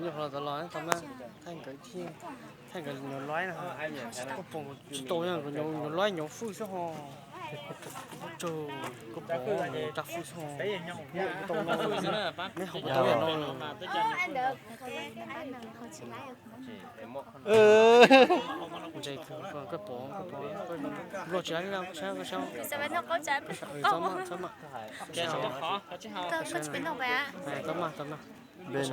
Nyuam qhuav los tau los tau mas thaij nkawd thiab, thaij nkawd nyuam laib no. Koj pom tsis tau, nyuam laib nyuam fwj xwb ho. Koj pom rab fwj xwb ho. Neb ho puas tau no. Ntses kawg, koj pom, koj pom, koj nplo tsis laib li no, koj saib, koj saib. Txhob maj, txhob maj. Txhob maj, txhob maj. Tsis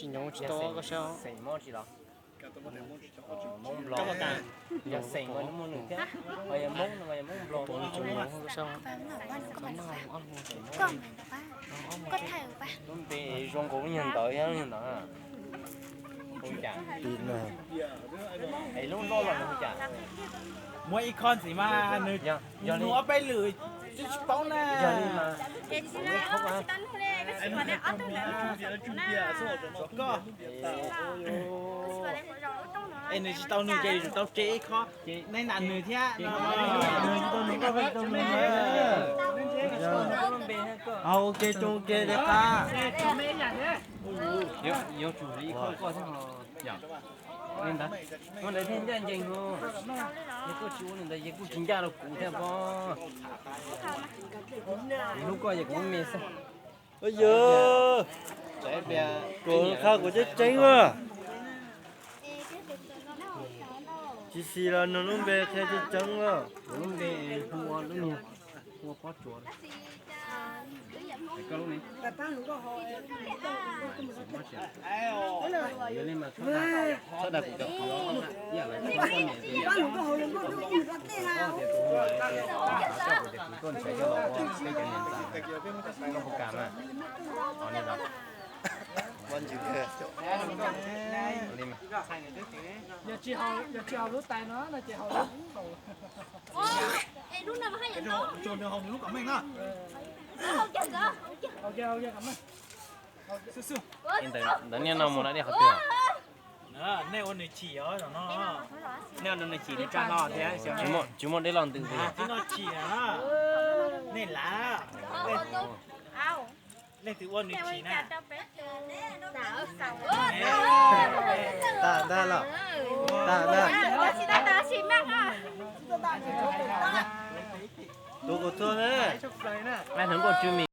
nyob tsis tau, koj saib. Koj pom, koj saib. Txhob maj, ob lub. Lub npe zoo nkaus lub nyuag ntawd thiab lub nyuag ntawd. Lub loj los nws hu cas? Muaj ib qho ntxiv mas nws nug ob peb lwm twb tsis paub na. Koj, es nws tsis tau nug ces yuav tsum tau tseg ib qho. Neb nam nws thiab. Nws tsis tau nug koj, koj tsis tau nug nws. Ua ke, tsoo ua ke li qab. Yuav tsum li ib qho koj thiab. Li ntawd, ua ntawd thiaj ncaj ncees no. Yog koj tsis ua li ntawd ces kuj tsis ncaj rau kuv thiab pob. Hlub koj ces kuv me xwb. Yog, kuv qha kuv tseeb tseeb a. Tsis xis los nug lub npe qhia tseeb tseeb a. Kuv lub npe hu ua lub niag, hu ua Pob Tsuas. Koj lub ne? Yog li mas txhob dag kuv cov kwv os, ib yam li txhob dag koj niam tias, tias kuv hu mas tias kuv coj kuv cov kwv tuaj nrhiav coj los ua peb cov niam ntxawm, koj puas kam na? Ua li mas. Yog tsis haus, yog tsis haus lub tais no no ces haus lub. Tsuas nws haus nws lub kom meej na. Ntawd niaj no mus na dej qhov twg? Nej ua nws chim os, nej ua nws chim nws tsa no thiab. Tsis muaj dej loj ntws li. Tib no chim na. Nej lav. Leej twg ua nws chim na? Tag ntag los. Tag ntag. Tus kuv txuag ne.